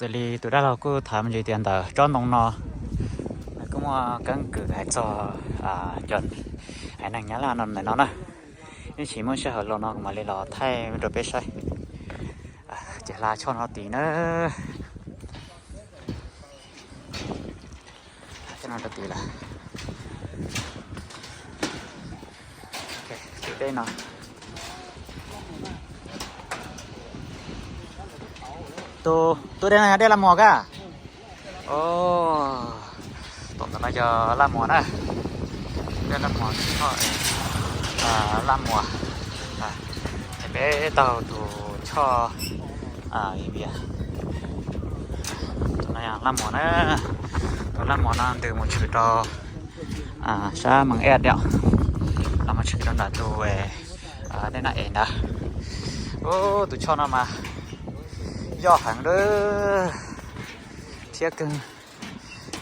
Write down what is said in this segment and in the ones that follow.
Xws li tus dab laug kuj tham me ntsis tias ntawm tsob ntoo no kuj muaj keeb kwm hais txog cov haiv neeg Nyab Laj no ntawm no na. Ib ntsis muaj sij hawm los no kuv mam li los thaij rau peb saib. Ces hla choj no tid na. Choj no rau tid lawm. Tus, tus dej no yog dej Laj Muas ka? Tom ntawm no yog Laj Muas na. Dej Laj Muas, choj Laj Muas. Ces peb taug tus choj vias, tus no yog Laj Muas na. Tus Laj Muas no ntws mus tshwm rau sab Mees Ej Diam, los mus tshwm rau ntawm tus dej Naj Es ntawd. Tus choj no mas yoj heev lawm thiab kawg.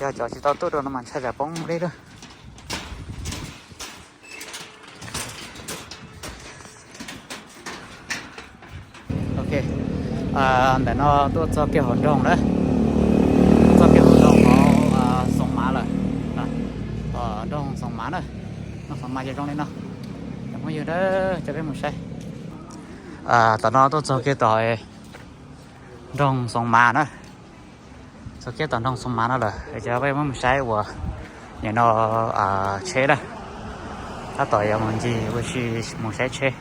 Yog cov tsis tau tuaj dua no mas ntshai tsam poob deb lawm. Ok, ntawm no tuaj txog kiag hauv nroog na, txog kiag hauv nroog hauv Xoom Mav lawm. Nroog Xoom Mav na, nroog Xoom Mav ces zoo li no. Cov phooj ywg na, coj peb mus saib. Tom no tuaj txog kiag tom nroog Xoom Mav na. Txog kiag tom nroog Xoom Mav no lawm, coj peb mus saib uas nim no tsheb na. Tab tom yuav mus ncig ua si mus saib tsheb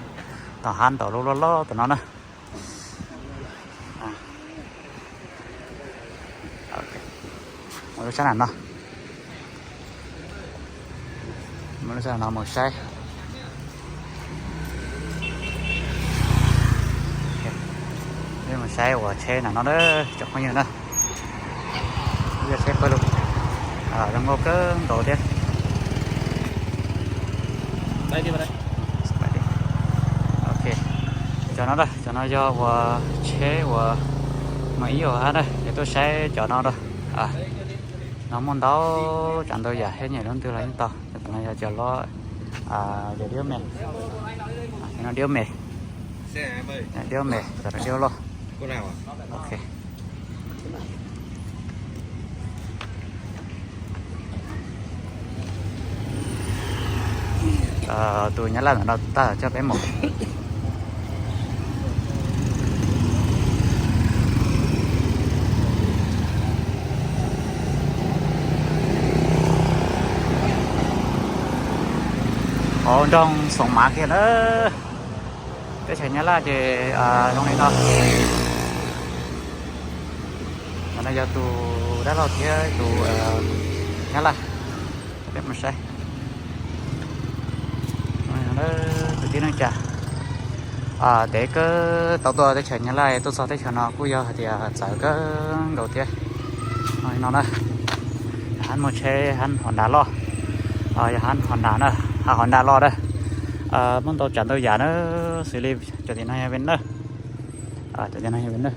tom hab tom lub loj loj tom no na. Mus lub sab no, mus lub sab no mus saib. Peb mus saib uas tsheb no no na, cov phooj ywg na. Yog tsheb pawg lug, zoo nkauj kawg nkaus thiab. Ok, cov no, cov no yog uas tsheb uas mas ib yam hab na, es tuaj saib cov no na. No muaj ntau tsav ntau yam thiab, nyiam lub twg los yeej tau. Cov no yog cov lob, cov diab me, no diab me, diab me, cov diab loj. Ok. Tus Nyab Laj ntawm no tab tom coj peb mus. Hauv nroog Xoom Mav kiag na. Teb chaws Nyab Laj ces zoo li no. Ntawm no yog tus dab laug thiab tus Nyab Laj, peb mus saib. Tus tib neej tsa, tev kawg tau tuaj teb chaws Nyab Laj tuaj txog teb chaws no kuj yog hais tias txawv kawg nkaus thiab. No na, hab muaj tsheb, hab Honda loj, yog hab Honda na, hab Honda loj na. Muaj ntau tsav ntau yam na, xws li cov tim no yog Venom, cov tim no yog Venom.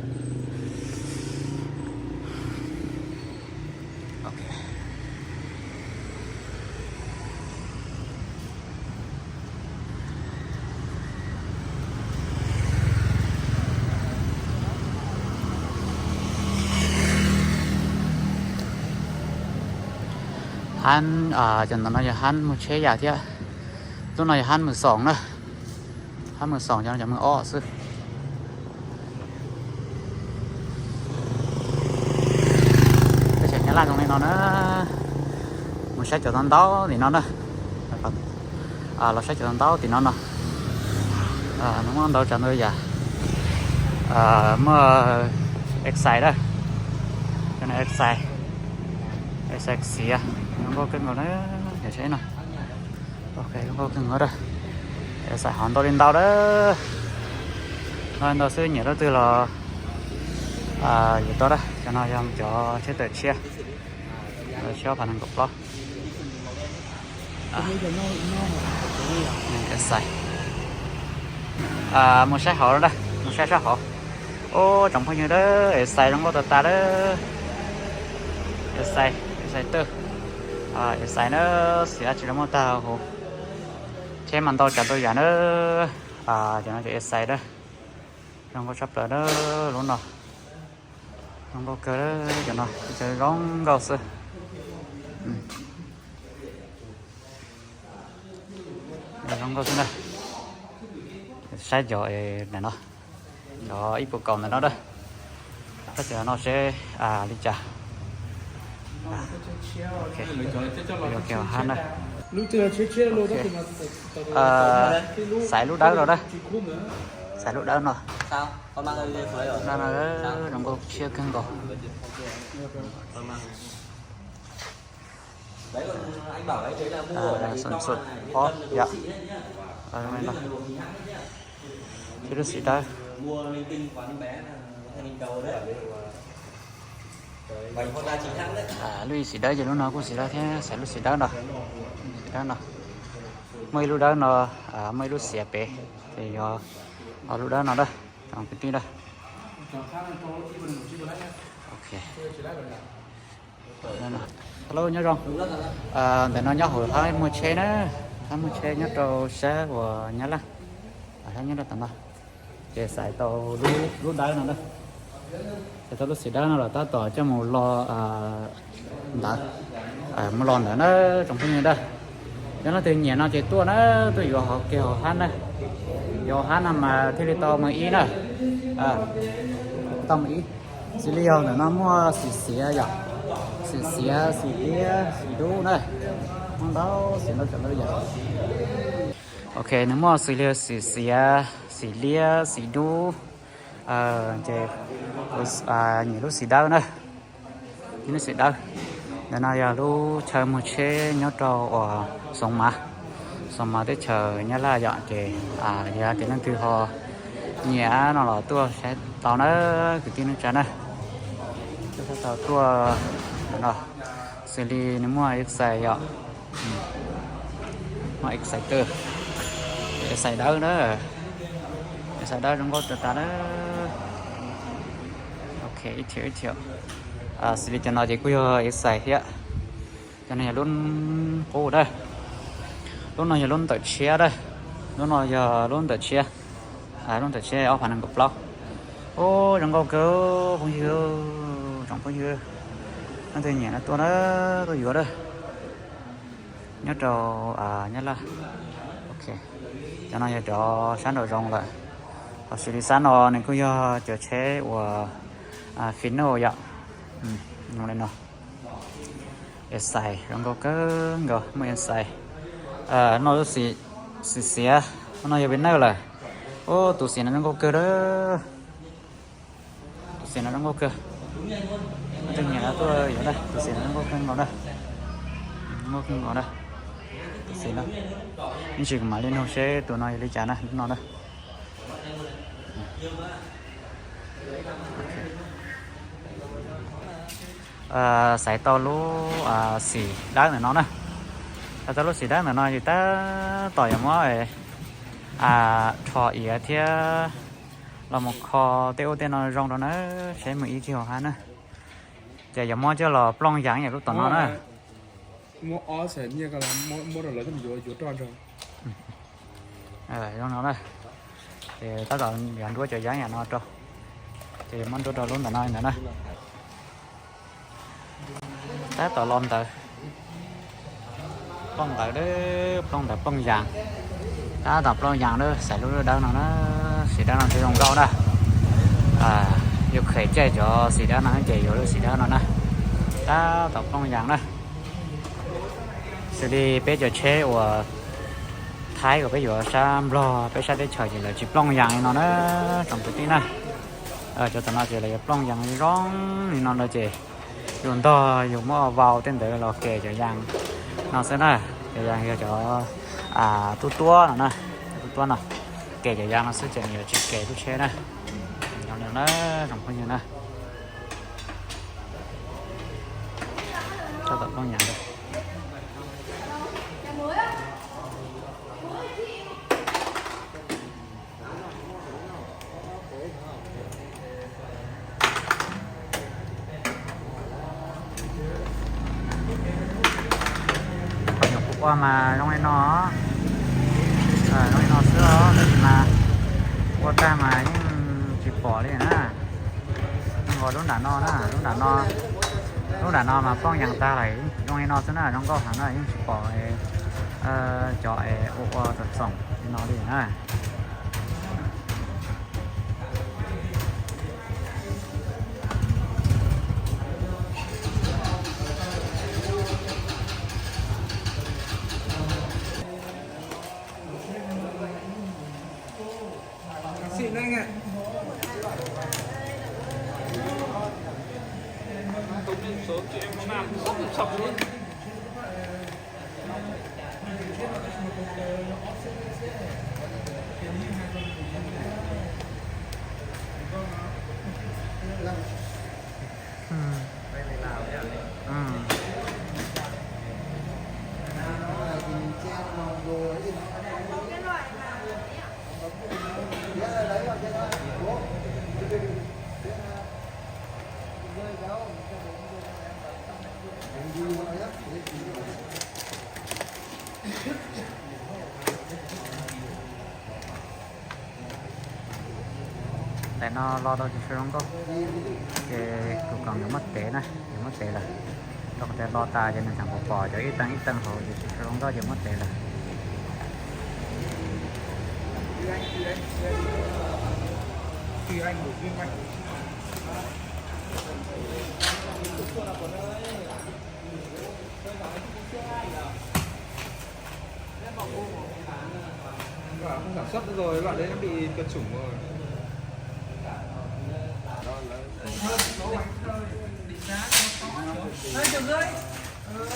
Hab, cov ntawm no yog hab muaj tsheb yam thiab. Lub no yog hab Mws Xoom na, hab Mws Xoom, cov no cov Mws Ob xwb. Teb chaws Nyab Laj zoo li no na. Mus saib cov ntau ntau tim no na. Los saib cov ntau ntau tim no no. Nws muaj ntau tsav ntau yam. Muaj Excite na, cov no Excite, Excite xiav, zoo nkauj kawg nkaus na, yog saib no. Ok, zoo nkauj kawg nkaus na. Excite hov ntau li ntau na. Ntau li ntau xwb, nyiam lub twg los yuav tau na. Cov no yog cov tsheb tawm tshiab, tshiab phav nees nkaum plaub. Mus saib hauv na, mus saib sab hauv. Ub, tsoom phooj ywg na, Excite zoo nkauj tas tas na. Excite, Excite twg, Excite na, xiav tsis zoo nkauj tag huv. Tsheb mas ntau tsav ntau yam na. Cov no cov Excite na, zoo nkauj tshaj plaws na, lub no. Zoo nkauj kawg, cov no teb chaws zoo nkauj xwb. Zoo nkauj xwb na. Saib cov ntawm no, cov ib puas kaum ntawm no na. Saib cov no seb li cas. Hab na. Xaiv lub dawb no na. Xaiv lub dawb no. Zoo nkauj tshiab kawg nkaus. Xum xum ob yom. Thiab lub xim dawb. Lub xim dawb ces lub no kuj xim dawb thiab, xaiv lub xim dawb no. Xim dawb no. Muaj ib lub dawb no, muaj ib lub xiav pem, ces yog lub dawb no na, kwv tij na. Hello, nyob zoo. Ntawm no nyob hauv thab muag tsheb na, thab muag tsheb nyob rau sab uas Nyab Laj, sab nyob rau tom no. Ces xaiv tau lub dawb no na, xaiv tau lub xim dawb no los tab tom coj mus lo ntawd, mus lo ntawd na tsoom phooj ywg na. Yog leej twg nyiam no ces tuaj na, tuaj yuav hauv kiag hauv hab na, yuav hauv hab no mas thiaj li tau mas ib na, tau mas ib. Xws li yog ntawm no muaj xim xiav yom, xim xiav, xim liab, xim dub na, muaj ntau xim ntau tsav ntau yam. Ok, nws muaj xws li xim xiav, xim liab, xim dub, ces kuv nyiam lub xim dawb na, nyiam lub xim dawb. Ntawm no yog lub chaw muag tsheb nyob rau uas Xoov Mav, Xoov Mav teb chaws Nyab Laj yom, ces yog tias leej twg ho nyiam no los tuaj saib tau na, kwv tij neej tsa na. Tuaj saib tau tuaj no, xws li nws muaj Excite yom, muaj Excite, Excite dawb na, Excite dawb zoo nkauj tas tas na. Ok, ib thiam ib thiam. Xws li cov no ces kuj yog Excite thiab. Cov no yog lub qub na, lub no yog lub ntawm tshiab na, lub no yog lub ntawm tshiab, lub ntawm tshiab ob phav nees nkaum plaub. Ub, zoo nkauj kawg phooj ywg, tsoom phooj ywg, leej twg nyiam no tuaj na, tuaj yuav na. Nyob rau Nyab Laj. Ok, cov no yog cov sab nraum zoov lawm. Ho xws li sab no nws kuj yog cov tsheb uas fino yom. Li no, Excite zoo nkauj kawg nkaus, muaj Excite. No lub xim xiav, no yog Venus lawm. Ub, tus xim no zoo nkauj kawg na. Tus xim no zoo nkauj kawg. Leej twg nyiam no tuaj yuav na, tus xim no zoo nkauj kawg nkaus na. Nkauj kawg nkaus na. Tus xim no, ib ntsis kuv mam li nug seb tus no yog li cas na, lub no na. Xaiv tau lub xim dawb ntawm no na. Xaiv tau lub xim dawb ntawm no ces tab tom yuav muab rho iav thiab los mus kho tej ub tej no zoo rau na, seb mus ib kiag hauv hab na. Ces yuav muab coj los plooj yas yam lub tom no na. Zoo no na. Ces tab tom yuav nruab cov yas yam no rau, ces yuav muab nruab rau lub ntawm no ntawd na. Tab tom los ntawd, plooj ntawd, plooj ntawd plooj yas. Tab tom plooj yas na, xaiv lub dawb no na, xim dawb no thiaj zoo nkauj na. Yuav khem caij cov xim dawb no ces yuav lub xim dawb no na. Tab tom plooj yas na. Xws li peb cov tsheb uas Thaib uas peb yuav sab Nplog, peb sab teb chaws ces lawv tsis plooj yas li no na, tsoom kwv tij na. Cov tom no ces lawv yuav plooj yas zoo li no ntawd ces yus ntog yus muab vau tej ntawd los kem cov yas no xwb na. Cov yas yog cov tuab tuab no na, cov tuab tuab no, kem cov yas no xwb ces nws yuav tsis kem lub tsheb na. Zoo li no na, tsoom phooj ywg na. Tab tom plooj yas ntawd. Qhov nyuam qhuav ua mas zoo li no, zoo li no xwb os, tab sis mas ua tag mas yeej tsis pom li na. Lub nram no na, lub nram no, lub nram no mas poob yas tag lawm, yeej tsis zoo li no xwb na, zoo nkauj heev na, yeej tsis pom cov es ua ua txoom txoom li no li na. Ntawm no los tau tsis tshua zoo nkauj, ces kuv koom yuav muab tev na, yuav muab tev lawm. Rau qhov tias los tas ces nws tseem pom pom cov ib teev ib teev hauv ces tsis tshua zoo nkauj ces muab tev lawm. Bạn không sản xuất nữa rồi, bạn đấy nó bị tuyệt chủng rồi. Định giá cho sáu triệu. Hai triệu rưỡi. Ừ.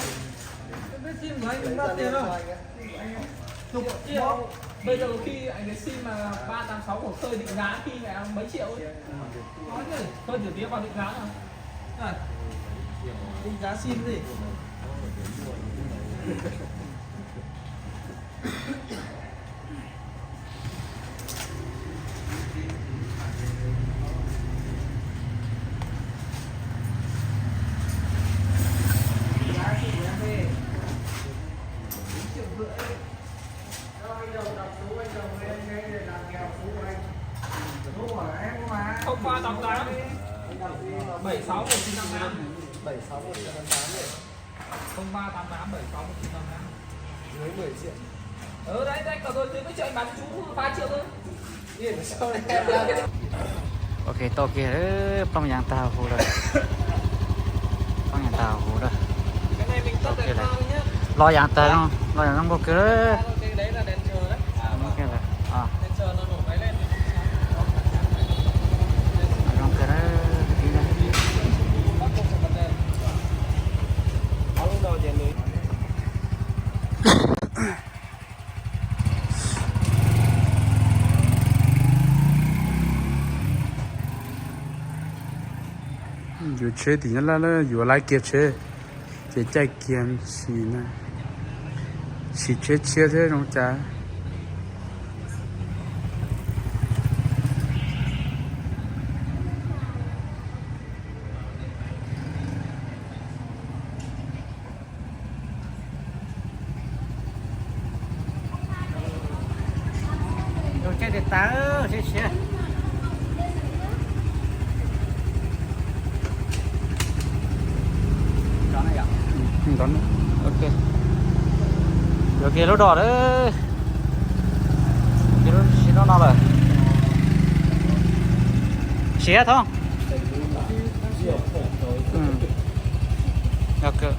Cái vết sim của anh bao tiền không? Chục triệu. Bây giờ khi anh cái sim mà ba tám sáu của Khơi định giá khi là mấy triệu ấy? Nói chứ, Khơi trực tiếp vào định giá nào? Này. Định giá sim gì? Không ba tám tám, bảy sáu một chín tám tám. Không ba tám tám bảy sáu một chín tám tám. Dưới mười triệu. Ở đây, đây, cậu tôi mới cho anh bán cho chú ba triệu thôi. Ok, tau kiag, poob yas tag huv lawm. Poob yas tag huv lawm. Tau kiag lawm. Los yas tag, los yas zoo nkauj kawg. Zoo kawg lawm. Yuav tsheb tim nyob laj, yuav lawv kiag tsheb ces caij kiag sim na, sim tsheb tshiab thiab zoo cas. Tus tsheb tiag tas, tsheb siab. Ok. Yuav kiag lub dos lawm. Kiag lub sim no no lawm. Siab thoob. Yog kawg.